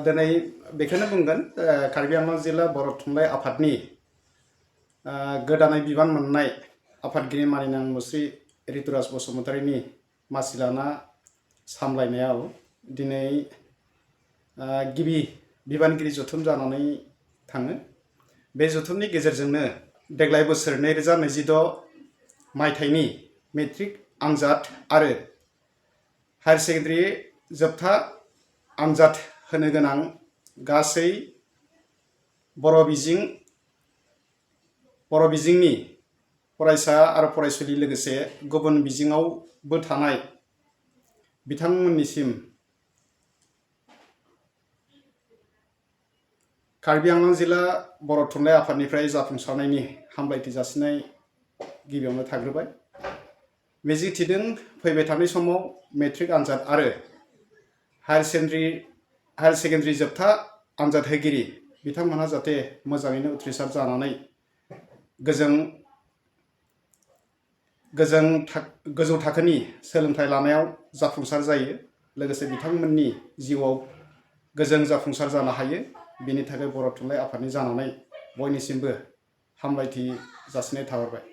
दिनै बेखौनो बुंगोन कार्बि आंलं जिल्ला बर' थुनलाइ आफादनि गोदानै बिबान मोननाय आफादगिरि मानिनां मुस्रि रितुराज बसुमतारीनि मासि लाना सामलायनायाव दिनै गिबि बिबानगिरि जथुम जानानै थाङो। बे जथुमनि गेजेरजोंनो देग्लाय बोसोर 2026 मायथाइनि मेट्रिक आनजाद आरो हायार सेकेन्डारि जोबथा आनजाद होनो गोनां गासै बर' बिजोंनि फरायसा आरो फरायसुलि लोगोसे गुबुन बिजोङावबो थानाय बिथांमोननिसिम कार्बि आंलं जिल्ला बर' थुनलाइ आफादनिफ्राय जाफुंसारनायनि हामलायथि जासिनाय गिबियावनो थाग्रोबाय। मिजिं थिदों फैबाय थानाय समाव मेट्रिक आनजाद आरो हायार सेकेन्डारि जोबथा आनजाद होगिरि बिथांमोनहा जाहाथे मोजाङैनो उथ्रिसार जानानै गोजौ थाखोनि सोलोंथाइ लानायाव जाफुंसार जायो, लोगोसे बिथांमोननि जिउआव गोजों जाफुंसार जानो हायो। बेनि थाखाय बर' थुनलाइ आफादनि जानानै बयनिसिमबो हामलायथि जासिनाय थाहरबाय।